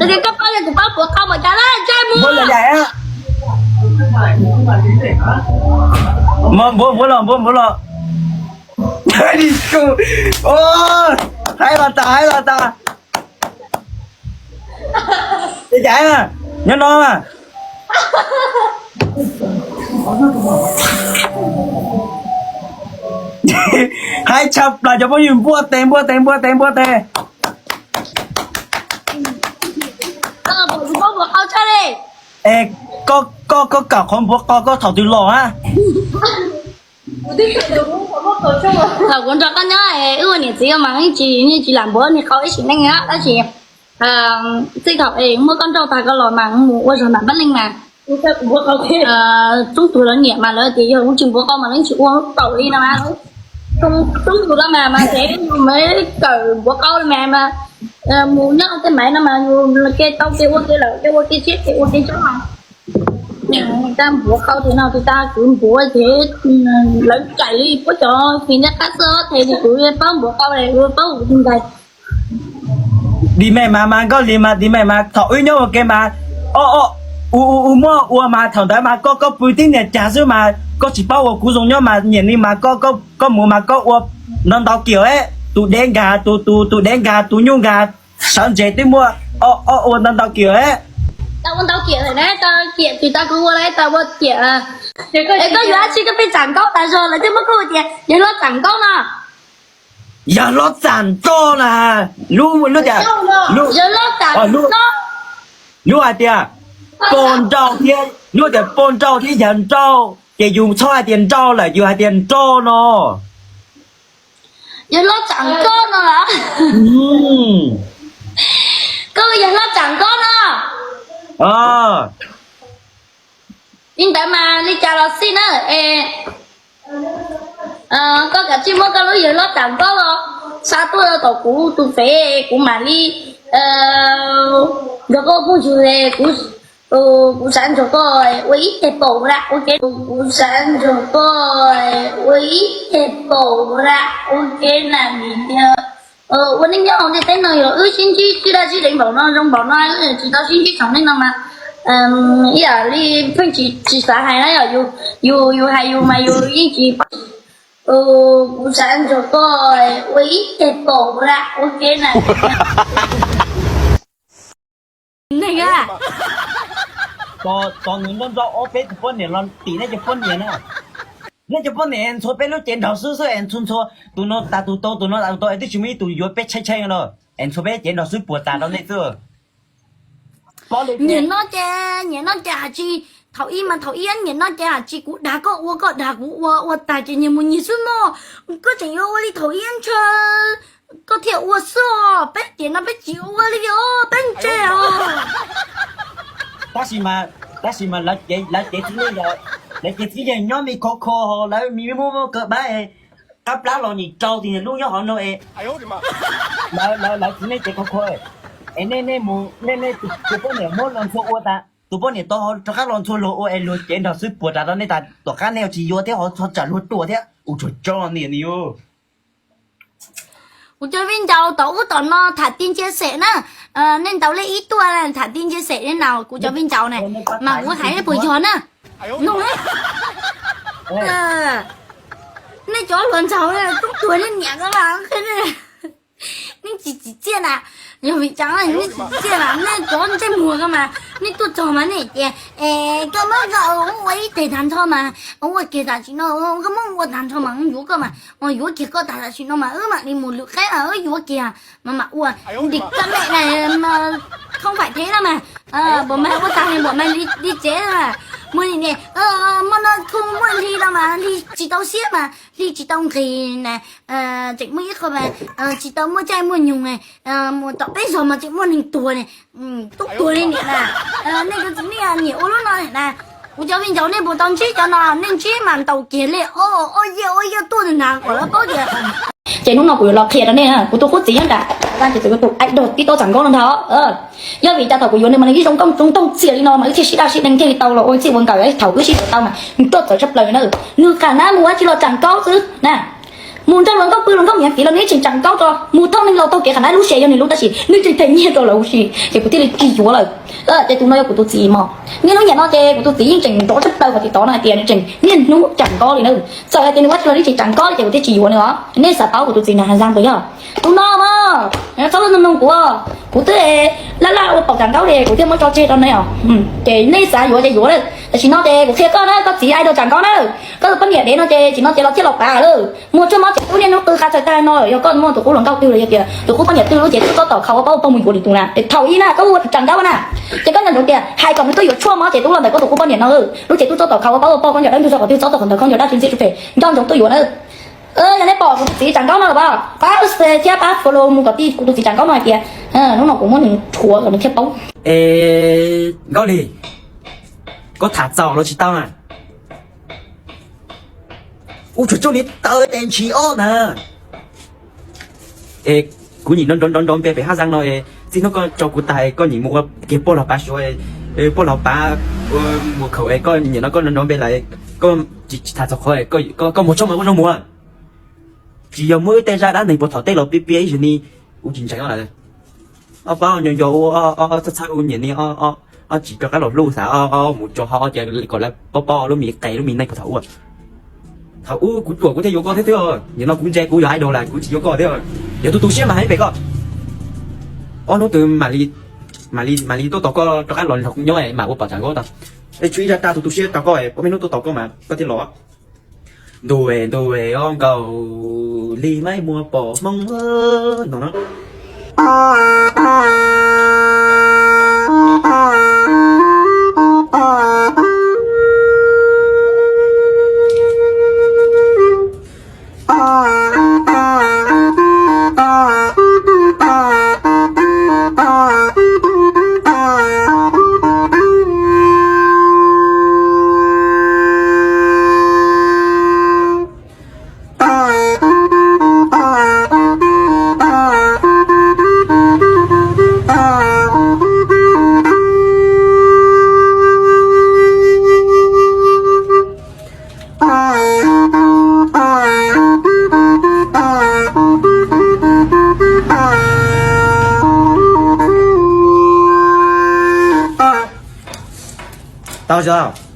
Koj paub li kuv paub puav qau mas cas na, ntsej muag. Npuav los, npuav los. Haib los tas, haib los tas. Ces cas nyob no mas. Haib tshaj plaws cov phooj ywg, npuaj tes, npuaj tes, npuaj tes, npuaj tes. Es koj, koj, koj kawm qhov npuav qau koj thaum twg los a? Thaum kuv nrog koj nyob es wb ua niam txiv mas yeej tsis, yeej tsis lam npuav niag qau ib sim neej na, tab sis txij thaum es muab koj nrauj tag koj los mas mus ua zog nram Pab Leeg mas txhua tus lawv nyiam mas lawv tias yog lub tsis npuav qau mas lawv tsis ua paum li no mas. Txhua tus los mas mas tsev mas kawm npuav qau li mas mas mus nyob tej maiv no mas yus ke tau ke ua ke lawm ke ua ke siab ke ua ke tsob mas. Tab npuav qau tes no tes tas kuv npuav ces lawv txais li puab cov fim ntaj qab xwb, tes kuv paub npuav qau, kuv paub ua tus ntais. Di me mas mas nkauj li mas di me mas thaum wb nyob ua ke mas, o, u, u, u muaj ua mas thaum ntawd mas koj, koj pw tib niag cag xwb mas koj tsis paub ua kuv zoo nyob mas nyiam li mas koj, koj mus mas koj ua ntau ntau kiag, tus dev nkag tus, tus, tus dev nkag tus nyuj nkag, sawv ntses twb muaj, o, ua ntau ntau kiag. Tau ua ntau kiag na, tau kiag tsis tau kuv ua li tau ua kiag. Es koj yuav dab tsi koj pheej txam nkaub tas zog lawv thiaj muab koj hu tias yawg hlob txam nkaub no. Yawg hlob txam nroj na, lub, lub tias, lub, lub hais tias pog nrauj thiab, lub tias pog nrauj thiab yawg nrauj, ces yus txhob hais tias nrauj lawm, yus hais tias nroj no. Yawg hlob txam nkaub no los? Koj yawg hlob txam nkaub no. Li ntawd mas li cas los xij na, es koj kav tsij muab koj lub yawg hlob txam nkaub los xa tuaj rau tom kuv tus fev, kuv mam li nrog koj phooj ywg, kuv, kuv xav nrog koj ua ib teg paum da ua ke, kuv xav nrog koj ua ib teg paum da ua ke na. Ua neej nyob hauv ntiaj teb no yog wb sib ntsib sib daj sib deev npaum no zoo npaum no, tsis tau sib ntsib txog neej no mas ib yam li pheej tsis, tsis xav hais na yom, yus, yus hais yus mas yus yeej tsis paub. Kuv xav nrog koj ua ib teg paum da ua ke na. Tos nws nrauj nrauj ob peb tus poj niam los tim nej cov poj niam na. Nej cov poj niam es ntxhua peb lub cev nrog xwb xwb es ntxhua ntxhua tus no tas tus tau, tus no tas tus tau es twb tsis muaj ib tus yuav peb tshaib tshaib no, es ntxhua peb cev nrog xwb puas tas rau nej xwb. Nyiam no ces, nyiam no ces has tsis, thaum ib mas thaum ib nyiam no ces has tsis kuv dag koj ua, koj dag kuv ua, ua tag ces nyias mus nyias xwb mog. Koj tseem yuav ua li thaum ib ntshe koj thiaj ua xwb os. Peb tiam no peb tsis ua li os, peb ntse os. Tab sis mas, tab sis mas lawv cev txiv neej, lawv cev txiv neej nyob me khov kho, lawv me muaj muaj kawg pab, qab plab los nim rau tis lub nyob hauv no es, lawv, lawv txiv neej cev khov kho. Es nej, nej mus, nej, nej tus poj niam muab los ntxhua ua tas, tus poj niam tau rov qab los ntxhua luag ua es luag cev nrog xwb puas tas rau nej tas, tom qab nej tsis yuav thiab ho txhob tsam luag ruam thiab, ua tsuag tso ni ni. Kuv cov viv ncaus tom ub tom no tham ti ntsia xem na, nej ntaus lej ib tuaj tham ti ntsia xem na, kuv cov viv ncaus na, mas kuv hais nej puas yog na. Nej cov hluas nraug tub tuag nej niam ko mas, nej tsis tsim txiaj na, yog vim cas nej tsis tsim txiaj na, nej cov ntsej muag ko mas, nej tuaj txog mas nej tias, koj muab ua ib teg tag nrho mas, ua kiag tam sim no, koj muab ua tag nrho mas yuav koj mas, yuav kiag koj tag tam sim no mas wb mam li mus lwm qeb wb yuav kiag mas mam ua. Ntim koj mem na, không phải thế đâu mà. Npaum mas ua tag npaum mas li tsev na. Muaj li ne, muaj no khu muaj hli no mas hli tsis tau siab mas hli tsis tau nqis na. Tseem muaj ib qho mas tsis tau muaj caij muaj nyoog, mus tom peb zos mas tseem muaj neeg tuag ne. Tub tuag li niam na. Nej cov txiv neej nyiam ua lub no na. Kuv cov viv ncaus nej puas tau ntsib cov no, nej ntsib mas ntaus kiag li, o, o, yaj, o, yaj tuaj nag kom lawv paub tias. Ces hnub no kuv yuav los qhia rau nej, kuv tus qub txiv nyob nram, ces tus tus aib dog tib tau txam nkaub no ntag. Yog vim cas thaum kuv yuav nws mas nws ib zoo nkauj zoo nraug txias li no mas wb thiaj sib daj sib deev thiaj li tau los ua txij ua nkawm thaum wb sib yuav tau mas nws tuaj txawv tshaj plaws na. Nws qam nab mus ua tsis los txam nkaub xwb na. Mus nrog luag nkauj pw luag nkauj miv fiv los nws tseem tsam nkaub rau, mus thauj neeg laus taug kev qhov na lub siab yog nws lub tab sis nws tseem them nyiaj rau lawv huv si, ces kuv thiaj li tsis yuav lawm. Ces tus no yog kuv tus txiv mog. Niaj hnub nim no ces kuv tus txiv yeej tseem nrov tshaj plaws qhov txiv tov no hais tias nws tseem niaj hnub tsam nkaub li na. Txawm hais tias nws ua tsis los li tseem tsam nkaub li ces kuv thiaj tsis yuav nws os. Nej xav paub kuv tus txiv na has zaj ntawd yog tus no mog. Txhob txhob noog kuv, kuv twb laj laj ua pom tsam nkaub li kuv thiaj muab tso tseg rau nej os. Ces nej xav yuav ces yuav lawm, tam sim no ces kuv qhia koj na, koj txiv idol tsam nkaub na. Koj tus poj niam dev no ces tsis no ces los thiaj los pav lawm, muag tshuaj mob ces tub niaj hnub qw qha txhais tag no. Yog koj muaj tus qub hluas nkauj twg los yog tias tus qub poj niam twg lub ces tub txob tau khau ua pauj ua poj mus yuav li tus na, es thaum ib na koj ua tsam nkaub na, ces koj nco ntsoov tias hais kom nws tuaj yuav tshuaj mob ces tub los ntawm koj tus qub poj niam no lub ces tub txob tau khau ua pauj ua poj, koj nco dab ntug tso qhov twg txob tau qhov ntawd, koj nco dab tsi ntxim tsuj phem nco ntsoov tuaj yuav na. Yog nej pom kuv tus txiv tsam nkaub no los pab share thiab pab follow mus kom tij kuv tus txiv tsam nkaub no hais tias hnub no kuv muab nws rhuav kom nws thiaj paub. Es Nkauj Lis, koj tham txaus los tsis tau na? Ua tsuag tsuag li tawv tes ntshis ob na. Es kuv nyim nrov nrov nrov npe pem hab zaj no es txij hnub koj tso kuv tag koj nyim mus ua kiag poj los pav suav, poj los pav mus khaum es koj nyim no koj nrov nrov npe lawm, koj tsis tham txog qhov koj muag tshuaj mas koj zoo mus. Tsis yog muaj ib tej zaj dab neeg puag thaum tej los piav piav ib zaug ni, kuv tsis ntseeg lawm. Ob pab nco nco ua ob txhawb txhawb ua nyiam ni, ob tsis rov qab los hlub xav mus tso ho ces kom lawv paub paub lub me qe lub me neej puag thaum ub. Thaum ub kuv ruam kuv thiaj yuav koj thiab xwb, nim no kuv ntse kuv yog idol lawm kuv tsis yuav koj thiab. Yog tus tu siab mas hais pem koj, ob hnub twg mam li mam li tuaj tos koj rov qab los nrog kuv nyob mam ua pom tsam nkaub tau. Es tshuav ib zaj rau tus tu siab rau koj, ob peb hnub tuaj tos koj mas koj thiaj los. Ntuj es ntuj es ob nkaus li maib muag pom hmoob no na. Tau os.